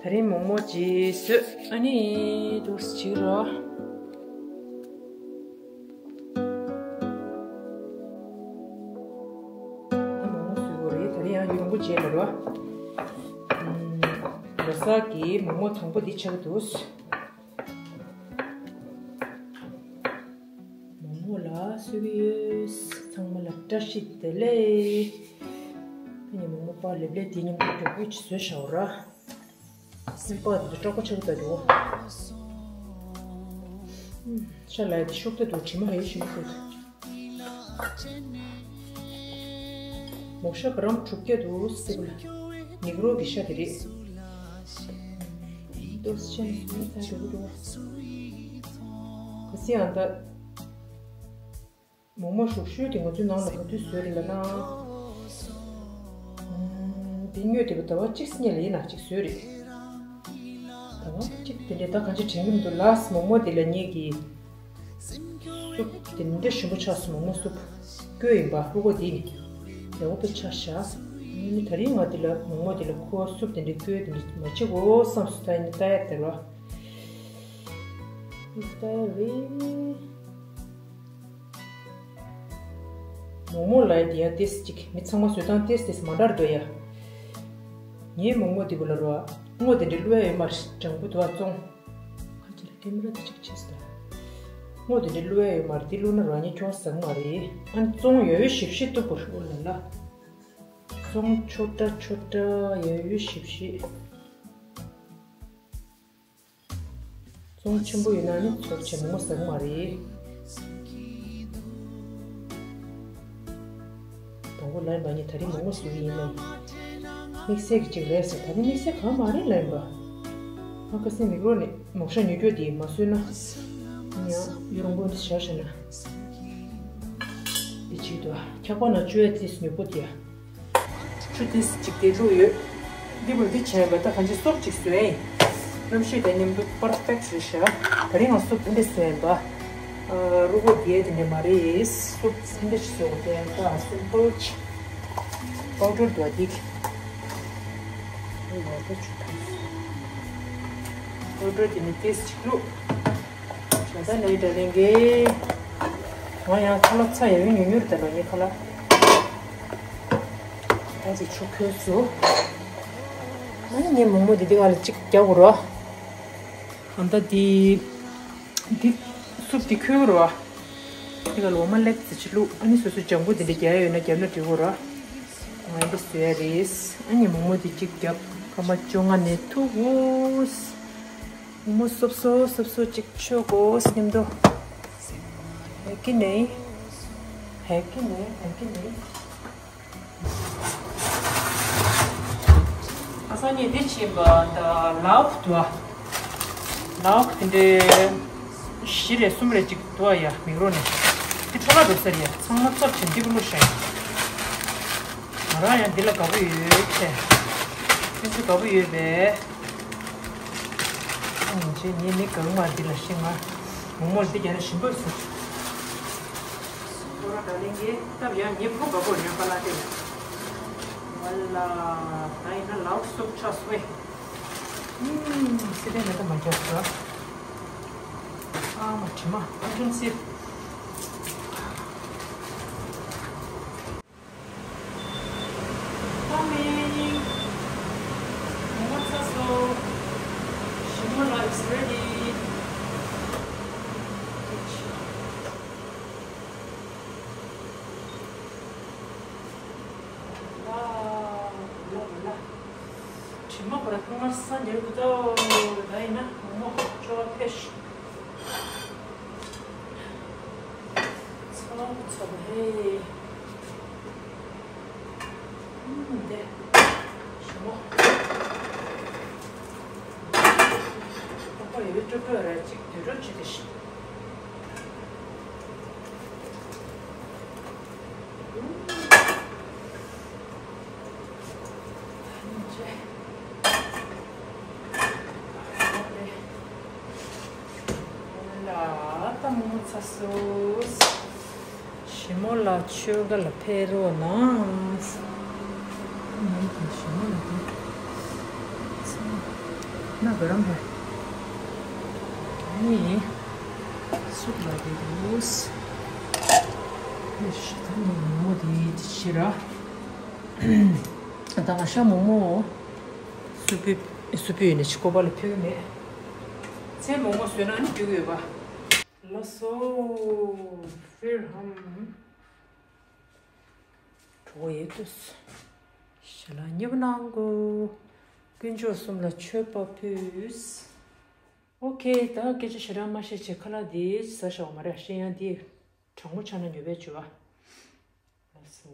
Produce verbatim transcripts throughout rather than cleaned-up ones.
ད་རིང་མོག་མོག་ཅིག་བཟོས། ཨ་ནི་འདུག་སེ་བྱེད་རོགས། ཨ་མོག་མོག་བཟོས་པ་རེད། ད་རིང་ཡང་ཡུན་རིང་པོ་བྱས་ལ་རོ། ཨམ། ལོ་གསར་གྱི་མོག་མོག་དང་པོ་འདི་ཆགས་འདུག། མོག་མོག་ལ་བཟོས་ཀྱི་ཡོད། ཚང་མ་ལ་བཀྲ་ཤིས་བདེ་ལེགས། ཨ་ནི་མོག་མོག་པ་ལེབ་ལེབ་དེ་མཉམ་དུ་མགྱོགས་པོ་ཅིག་བཟོས་བཞག་ར། སིལ་པ་དེ་ཚོ་སྐྲག་པོ་ཆགས་ཀྱི་འདུག། ཤ་ལ་ཡ་དེ་ཤུགས་ད་འདུག། དྲི་མ་ཧེ་ཞིམ་པོ་འདུག། མོག་ཤ་ག་རམ་དྲུག་བརྒྱ་འདུག་སྲིད་པ་ལ། མིག་རོ་གི་ཤ་དེ་རེད། ཏོག་ཙམ་ཞིམ་པོ་ཚ་འགྲོ་གི་འདུག། ག་སི་ཨང་ད། མོག་མོག་ཞུགས་ཤུལ་དེ་ང་ཚོའི་ནང་ལ་ག་དུས་བཟོས་རེད་ལབ་ན། ཨམ། དེ་སྔོན་དེ་བ་ཟླ་བ་གཅིག་སྔོན་ལ་ཡིན་ན་གཅིག་བཟོས་རེད། ཟླ་བ་གཅིག་དེ་འདྲས་ད་གང་ཅི་དྲན་གྱི་མི་འདུག། ལགས་མོག་མོག་དེ་ལ་ངེད་ཀྱིས་སུབ་དེ་འདྲས་ཞིམ་པོ་ཆགས་སོང་། མོག་མོག་སུབ་སྐྱོ་ཡིན་པ། ཧུ་གོ་དེ་ནི་ཡག་པོ་ཆགས་ཤག། ཨ་ནི་ད་རིང་ང་དེ་ལ་མོག་མོག་དེ་ལ་ཁོ་སུབ་དེ་འདྲས་སྐྱོ་དེ་འདྲས་མ་བྱེད་གོ་བསམ་སོང་། ད་ཡིན་ན་ལྟ་ཡག་དེ་རོ། ལྟ་ཡག་རེད། མོག་མོག་ལ་ཡ་དེ་ཡ་ཏེས་ཅིག་མི་ཚང་མ་བཟོ་སྟངས་ཏེས་ཏེས་མ་འདྲ་འདུག་ཡ། ངའི་མོག་མོག་དེ་བུ་ལ་རོ། སྔོ་དེ་འདྲ་བླུག་ཡ་ཡོད་མ་རེད། སྦྲང་བུ་དུ་བ་བཙོང་། ཁ་ཅིག་ལ་ཀེམ་ར་དེ་ཅིག་ཆེས་ད། སྔོ་དེ་འདྲ་བླུག་ཡ་ཡོད་མ་རེད། དེ་བླུག་ན་རོ་ངའི་ཁྱོ་ཟ་གི་མ་རེད། ཨ་ནི་བཙོང་ཡ་ཡོད་ཞིབ་ཞིབ་ཏུ་བུར་འུ་ལ་ལ། བཙོང་ཆོ་འདྲ་ཆོ་འདྲ་ཡ་ཡོད་ཞིབ་ཞིབ། བཙོང་ཆེན་པོ་ཡོད་ན་ནི་ཚོར་ཆེན་མོ་ཟེར་མ་རེད། དང་པོ་ལན་པ་ནི་ད་རིང་མོག་མོག་བཟོ་གི་ཡིན་ནམ། དམིགས་བསལ་གྱི་གཅིག་རེད་ཟེར། ད་རིང་དམིགས་བསལ་གང་མ་རེད་ལན་པ། ང་ཁ་སང་མིག་རོ་ནས་མོག་ཤ་ཉོ་རྒྱུ་དེ་མ་བཟོས་ན། ཡང་ཡུན་རིང་པོ་འདི་བཞག་བཞག་ན། འདི་བྱེད་དུ་འཁྱག་པ་ན་བཅོས་ཡ་ཏིས་ཉོ་པོ་དེ། ཆུ་ཏིས་གཅིག་དེ་བླུགས་ཡོད། འདི་བར་འདི་བྱས་པ་ད་གང་ཅི་སོབ་ཅིག་བཟོས་ཡིན། གནམ་གཤིས་དང་མཉམ་དུ་པར་ཕེག་རེད་ཤག། ད་རིང་ང་སོབ་འདི་བཟོས་ཡིན་པ། རུ་གོ་དེ་དེ་འདྲ་མ་རེད། སོབ་འདི་ཞིག་བཟོས་དེ་ད་སིམ་པལ་ཅིག། པའུ་ཌར་དུ་འདི། པའུ་ཌར་དེ་ནི་ཏིས་གཅིག་བླུགས། ད་ལྟ་ནས་དྲ་ལེན་གི། ང་ཡང་ཁ་ལག་ཚ་ཡ་ཡུན་ཉུང་ཉུང་རེད། ད་ལོ་ངའི་ཁ་ལག་ད་ཅིག་ཆུ་ཁོལ་སོང་། ཨ་ནི་ངའི་མོག་མོག་འདི་འདི་ག་ལ་ཅིག་རྒྱག་དགོས་རོ། ཨ་ད་འདི་འདི་སུབ་འདི་ཁོལ་རོ། འདི་ག་ལ་འོ་མ་ལེགས་ཙི་ཅིག་བླུགས། ཨ་ནི་སོ་སོ་ལྗང་གུ་འདི་འདྲ་རྒྱག་ཡ་ཡོད་ན་རྒྱབ་ན་འགྲིག་གོ་རོ། ང་འདི་བཟོས་ཡ་རེད། ཨ་ནི་མོག་མོག་འདི་ཅིག་རྒྱབ། སྐར་མ་བཅོ་ལྔ་ནས་ཐུག་འོ། མོག་མོག་སོབ་སོབ་སོབ་སོབ་ཅིག་མཆོད་དགོས་སྙམ་དུ། ཧེ་ཀི་ནེ། ཧེ་ཀི་ནེ། ཧེ་ཀི་ནེ། ཨ་སང་ཉིན་འདི་ཕྱིན་པ་ད་ལའོ་ཁུ་དུ་ཨ། ལའོ་ཁུ་དེ་འདྲའི་བཞི་རེ་གསུམ་རེ་ཅིག་འདུག་ཨ་ཡ། མིག་རོ་ནས་འདི་འཕྲོ་བརླག་འགྲོ་ས་རེད་ཡ། ཚང་མ་ཚབ་ཆེན་འདི་བུ་བླུགས་ཤག་ཡ། ང་རང་ཡང་འདི་ལ་དགའ་པོ་ཡོད་ཚེ། ཁྱོད་ཚོ་དགའ་པོ་ཡོད་པས། ཨ་ནི་ངས་མི་གང་མ་འདི་ལ་ཤི་ང་། མོག་མོག་འདི་རྒྱ་ན་ཞིམ་པོ་སོང་། ཁོ་ར་ད་ལེན་གྱི་སྟབས་ཡང་ངས་ཕོ་དགའ་པོ་ཡོད་པ་ལ་དེ་ལ། ཝ་ལ། ད་ཡིན་ན་ལའོ་སོབ་ཆགས་སོང་ཨེ། ཨུམ། སི་ཏན་མེད་ད་མ་རྒྱབ་སོ། ཨ་མ་དྲི་མ་ཨ་ཁྲུམ་སི། Coming. མོག་མོག་ཚར་སོང་། ཞིམ་མོ་ལ་is ready. Wow. དྲི་མ་བར་ཐང་མར་ས་འགྱུར་གི་འདུག། ད་ཡིན་ན་མོག་མོག་ཆོ་བ་ཕེ་ཤི། ཚ་བོ་ཚ་བོ་ཧེ། ཨུམ་དེ། ཞིམ་མོ། ཁོ་ཁོ་ཡོད་སྤྲོ་པོ་ར་ཅིག་དུད་འགྲོ་ཅིག་དེ་ཤི། ལ་ད་མོག་མོག་ཚར་སོང་། ཞིམ་མོ་ལ་ཆོས་ག་ལ་ཕེབས་རོགས་གནང་། ཞིམ་མོ་ལ་ཕེབས། ན་ག་རམ་པ། ནི། སུག་ལ་དེ་རུས། ནི་ཤི་ཐ་ནི་མོ་དེ་ཤི་ར། ད་ང་ཤ་མོག་མོག་སུ་པུ་སུ་པུ་ཡིན་ནི་ཆི་ཀོ་པ་ལ་ཕུལ་གི་མེད། ཚེ་མོག་མོག་བཟོས་ན་ནི་འགྲིག་གི་ཡོད་པ། ལགས་སོ། ཕིར་ཧམ། གྲོགས་ཡོད་དུས། ཞལ་ལག་མཉེས་པོ་གནང་གོ། དཀོན་མཆོག་གསུམ་ལ་མཆོད་པ་ཕུལ། ཨོ་ཁེ། ད་སྐད་ཆ་ཞེ་དྲག་མ་བཤད་བྱས་ཁ་ལག་འདི་ཟ་བཞག་པ་མ་རེད། བཤད་ཡང་འདི་གྲང་མོ་ཆགས་ན་ཉོ་བས་བྱོས་ཨ། ལགས་སོ།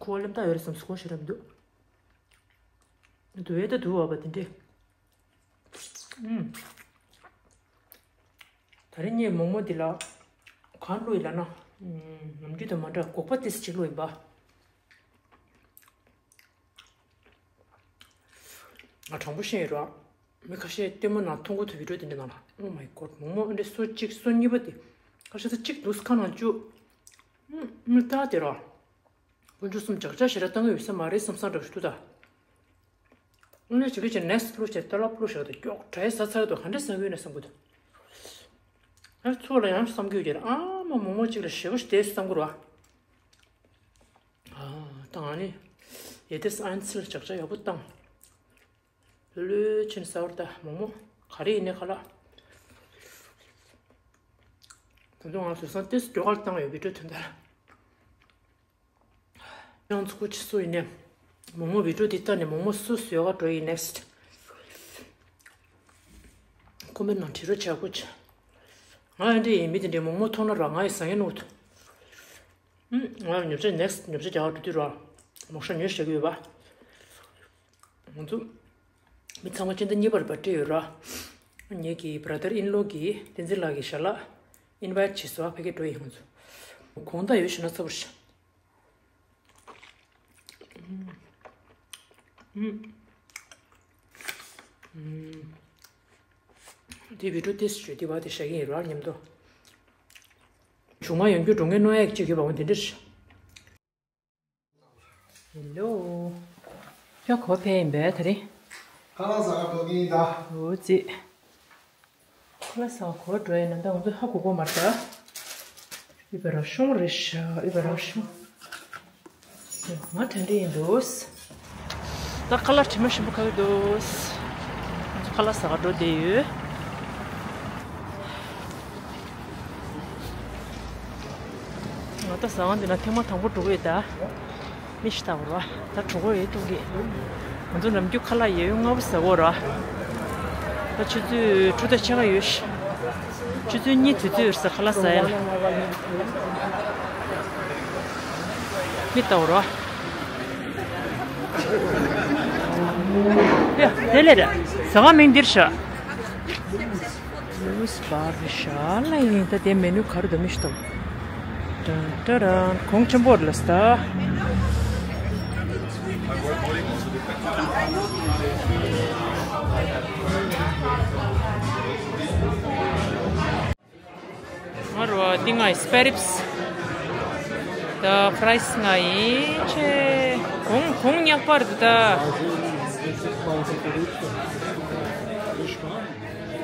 ཁོ་ལེམ་ཐག་ཡོད་རེད་བསམ་སོང་། ཁོ་ཞེ་དྲག་མི་འདུག་འདུག་ཡོད་ད་འདུག་བ་བ་དེ་འདྲས། ཨུམ། ད་རིང་ངས་མོག་མོག་འདི་ལ་གང་བླུགས་ཡིན་ལབ་ན། ཨུམ། ནམ་རྒྱུན་དང་མ་འདྲ་སྒོག་པ་ཏོག་ཙམ་ཅིག་བླུགས་ཡིན་པ། ང་དྲང་པོ་བཤད་ཡིན་ར། མི་ཁ་ཤས་ལྟད་མོ་ནང་མཐོང་གི་འདུག་བི་ཌིའོ་དེ་འདྲ་ནང་ལ། Oh my god། མོག་མོག་འདི་འདྲ་སོ་གཅིག་སོ་གཉིས་པ་དེ། ཁ་ཤས་ད་གཅིག་འདུག་ཁ་ནང་བཅུག་ཨུམ། མི་ལྟ་དེ་ར། དཀོན་མཆོག་གསུམ། ཇག་ཇག་ཞེ་དྲག་བཏང་གི་ཡོད་ས་མ་རེད་བསམ་བསམ་འདྲ་ཞིག་འདུག་ད། དངོས་གནས་བྱེད་ཀྱི་བྱེད། ནེག་སི་ཊི་བླུགས་བྱས་ཏ་ལ་བླུགས་བཞག་ད་མགྱོགས་དྲགས་ཟ་ཚར་དུས་ག་འདྲས་ཟ་གི་ཡོད་ན་བསམ་གི་འདུག་ཨ། ཚུར་ལ་ཡང་བསམ་གི་ཡོད་ཀྱི་རེད། ཨ་མ་མོག་མོག་གཅིག་ལ་ཞེ་པོ་ཞིག་བསྡད་བསམ་གི་རེད་བ། ཨ། ད་ང་ནི་ཡེ་ཏེས་ཨན་སིལ་ཇག་ཇག་ཡག་པོ་བཏང་། ལྷོད་ལྷོད་བྱས་ནས་ཟ་བར་ད་མོག་མོག་ག་རེ་ཡིན་ནའི་ཁ་ལག་ད་དུང་ང་བཟོ་ཚང་ཏོག་ཙམ་མགྱོགས་ག་ལ་བཏང་ཡོད། བི་ཌིའོ་དོན་དག་ལ། ཡང་ཚུགས་ཀྱི་སུ་ཡིན་ནའི། མོག་མོག་བི་ཌིའོ་འདི་ལྟ་ནས་མོག་མོག་སུ་བཟོས་ག་འགྲོ་ཡིན། ནེག་སི་ཊི། ཁོ་མེན་ཊི་ནང་བྲིས་རོགས་བྱ་དགོས་ཀྱི། ང་ཡང་འདྲ་ཡིན། མི་དེ་འདྲའི་མོག་མོག་མཐོང་ན་ར་ང་ཡི་ཟ་ཡིན་ནོ་འདུག་ཨུམ། ང་ཉོ་ཆ་ནེག་སི་ཊི་ཉོ་ཆ་རྒྱག་འགྲོ་དུས་ར། མོག་ཤ་ཉོས་བཞག་གི་ཡོད་པ། ང་ཚོ་མི་ཚང་མ་སྤྱི་ཟླ་གཉིས་པར་བར་ཌེ་ཡོད་ར། ངེད་ཀྱི་བྷ་ར་དར་ཨིན་ལོ་གི་བསྟན་འཛིན་ལགས་ཀྱི་ཞལ་ལག་ཨིན་ཝའི་ཊི་བྱས་སོང་། ཕ་གིར་འགྲོ་ཡིན། ང་ཚོ་དགོང་དག་ཡོད་ཤི་ན་ཚ་བོར་ཤི། ཨུམ། ཨུམ། དེ་བི་ཌིའོ་ཏོག་ཙམ་བརྗོད་དེ་བ་དེ་བཞག་གི་ཡིན་ར་མཉམ་དུ། གཞུག་མ་ཡོང་རྒྱུ་འགྲོ་ངེས་མནོ་ཡག་ཅིག་ཡོད་པ་འོ་དེ་འདྲ་ཞིག་ཧེ་ལོ། ཁྱོད་ག་པར་ཕེབས་ཡིན་པས་དེ་རིང་། ཁ་ལག་ཟ་ག་འགྲོ་གི་ཡིན་ད། འོ་ཙི། ཁ་ལག་ཟ་ག་ག་པར་འགྲོ་ཡིན་ན། ད་ང་ཚོ་ཧ་གོ་གོ་མ་རེད་ད། ཨུ་བ་ར་ཤོང་རེད་ཤག་ཨུ་བ་ར་ཤོང་། ང་དྲན་དྲན་ཡིན་འདུག་ད་ཁ་ལག་དྲི་མ་ཞིམ་པོ་ཁ་གི་འདུག་ཁ་ལག་ཟ་ག་འགྲོ་བསྡད་ཡོད། ང་ད་ཟ་ཁང་འདི་ན་ཐེངས་མ་དང་པོ་འགྲོ་གི་ཡོད་ད། མི་ཞིག་ལྟ་བུ་ར། ད་གྲོད་ཁོག་ཡོད་གཏོང་གི་ང་ཚོ་ནམ་རྒྱུན་ཁ་ལག་ཡོད་ཡོད་ལྔ་པོ་ཟ་གོ་ར། ད་ཆུ་ཚོད་དྲུག་དང་ཕྱེད་ཀ་ཡོད་ཤག་ཆུ་ཚོད་གཉིས་དུས་ཚོད་ཡོད་ས་ཁ་ལག་ཟ་ཡ་ལ། མི་ལྟ་བུ་ར། ཡ་དེ་ལས་ར། ཟ་ཁང་མིང་འདིར་ཤག་ལུས་བར་ཤ་ལ་ཡིན། ད་དེ་མེ་ནུ་ག་རེ་འདུག་མི་ཤེས་ཏོ། ཏན་ཏན་གོང་ཆེན་པོ་ལ་ས། ང་རོ་ཏི་ང་ཡི་སྤེ་རིབས། ད་ཕ་རའི་སི་ང་ཡི་ཆེ། གོང་གོང་ཉག་པར་འདུག་ད།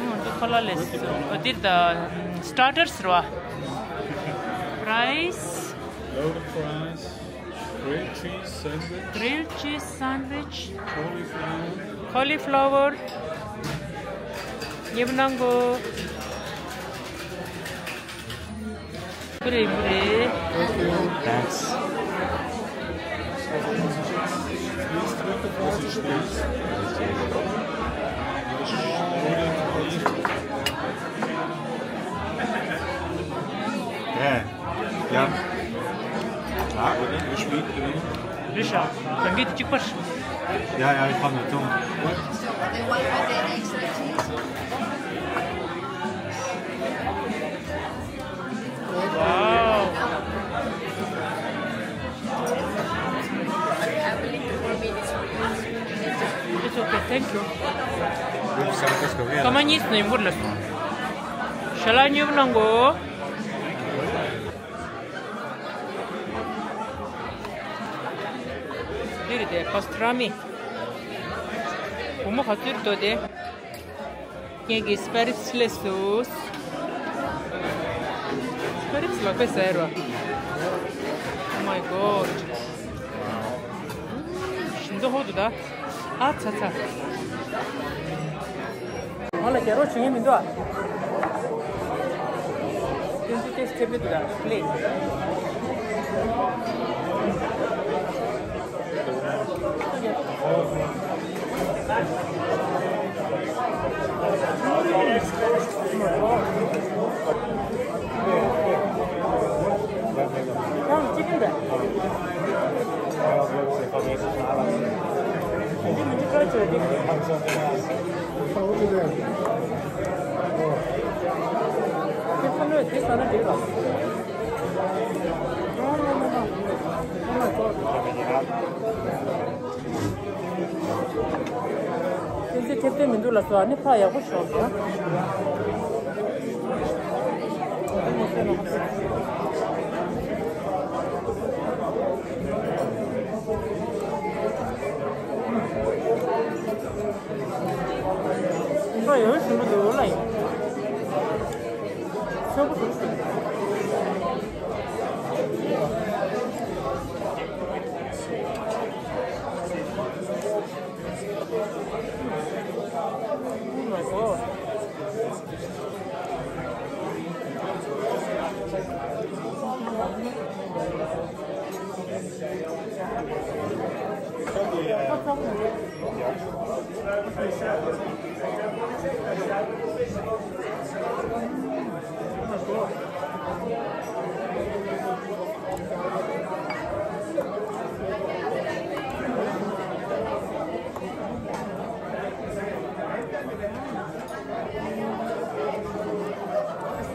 ང་ཚོ་ཁ་ལག་ལས་འདིར་ད་སི་ཊར་ཊར་ཟེར་བ། Fries. Loaded fries. Grilled cheese sandwich. Grilled cheese sandwich. Cauliflower. Cauliflower. ཉེ་བ་གནང་གོ། བུ་རེད་བུ་རེད། Thanks. Yeah. Yeah. Ah, which meat do you want? རེད་ཤག་རང་གི་དེ་གཅིག་པ་རེད། Yeah, yeah, I found it too. Wow. It's okay, thank you. སྐར་མ་གཉིས་ནས་འབུར་ལ་སོང་། ཞལ་ལག་མཉེས་པོ་གནང་གོ། ཚུལ་དེ་པ་སི་ཏྲ་མི། བུ་མོ་ག་ཚོད་འདུག་དེ། ངེད་ཀྱི་སྤེ་རིས་ལས་སུ། སྤེ་རིས་ལག་པས་ཟ་ཡ་རོ། Oh my god. ཞིམ་ཚ་ཧོ་འདུག་ད། ཨ་ཚ་ཚ། ང་ལ་རྒྱག་རོགས་བྱེད་མཁན་མི་འདུག་ཨ། ཏན་ཏན་ཏན་ཐེབས་མི་འདུག་ཨ། པི་ལི་སི། ཏན་ཏན་ཐེབས་ཐེབས་མི་འདུག་ལ་སོ། ཨ་ནི་ཕག་ཡག་པོ་ཤོག་ཟེར། ཕག་ཡག་པོ་ཞིམ་པོ་འདུག་ལ་ཡིན། ཚོད་པོ་འདུག་ཟེར། Oh my god.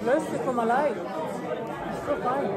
Löst sich vom allein. Ist so fein.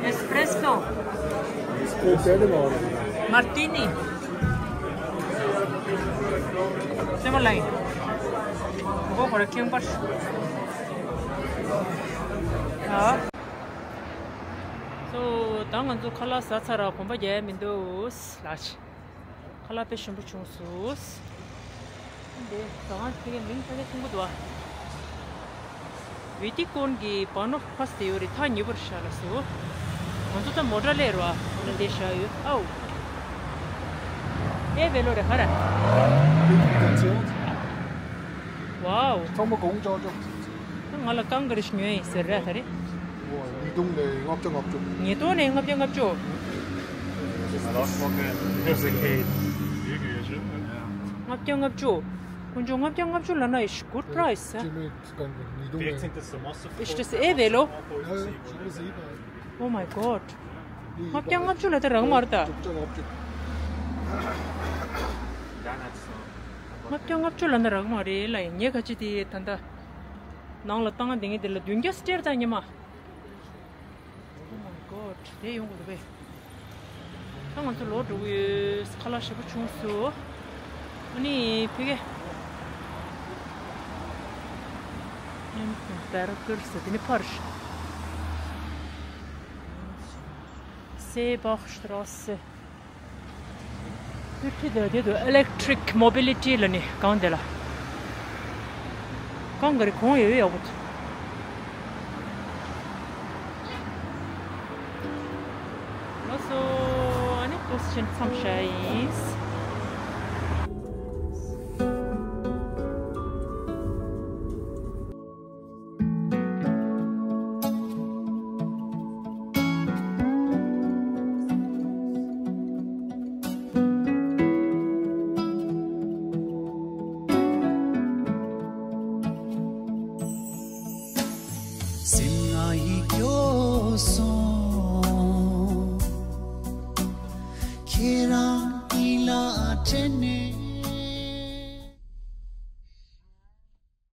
Espresso. Martini. Same line. Go for a camper. ཨ། སོ། ད་ང་ཚོ་ཁ་ལག་ཟ་ཚར་ར་གོམ་པ་རྒྱག་ཡ་མི་འདུག་ལགས། ཁ་ལག་དཔེ་ཞིམ་པོ་བྱུང་སོང་། འདི་ཟ་ཁང་དེ་གའི་མིང་ཕལ་ཆེར་མཐོང་གི་འདུག་ཨ། ཝེ་ཏི་ཀོན་གྱི་བ་ནོ་ཕ་སི་དེ་ཡོད་རེད། ཐག་ཉེ་པོར་བཞག་ལ་སོ། ང་ཚོ་ད་མོ་ཊ་སླེབས་རོགས་ཨ་ནི་འདི་བཞག་ཡོད། ཨའོ། ཨེ་བེ་ལོ་རེད་ཧ་ར། ཝའོ། ཚང་མ་གོང་ཆག་ཆག་ང་ལ་རྐང་ག་རེ་ཞིག་ཉོས་ཡིན་ཟེར་ར་ད་རེད། ཉིས་སྟོང་ནས་ལྔ་བརྒྱ་ལྔ་བཅུ། ཉིས་སྟོང་ནས་ལྔ་བརྒྱ་ལྔ་བཅུ། I lost my pen. It's okay. ལྔ་བརྒྱ་ལྔ་བཅུ། དཀོན་མཆོག་ལྔ་བརྒྱ་ལྔ་བཅུ་ལབ་ན is good price ཨ། Ist das eh Velo? Oh my god. ལྔ་བརྒྱ་ལྔ་བཅུ་ལབ་ད་རག་མ་རེད་ད། ལྔ་བརྒྱ་ལྔ་བཅུ་ལབ་ན་རག་མ་རེད་ལ། ངས་ག་ཅི་དེ་ད་ལྟ་ནང་ལ་བཏང་བསྡད་མཁན་དེ་ལ་བདུན་བརྒྱ་སྟེར་ད་ཉི་མ། Oh my god. དེ་ཡོང་དགོས་པས། ད་ང་ཚོ་ལོག་འགྲོ་གི་ཡོད། ཁ་ལག་ཞེ་པོ་བྱུང་སོང་། ཨ་ནི་ཕ་གི་Bergerstrasse དེ་ནི་ཕར། Seebachstrasse. དེ་དུ་electric mobility ལ་ནི་གང་དེ་ལ། གང་ག་རེ་གོང་ཡོད་ཡག་པོ་འདུག་ལགས་སོ། ཨ་ནི་ཏོག་ཙམ་མཚམས་བཞག་ཡིན།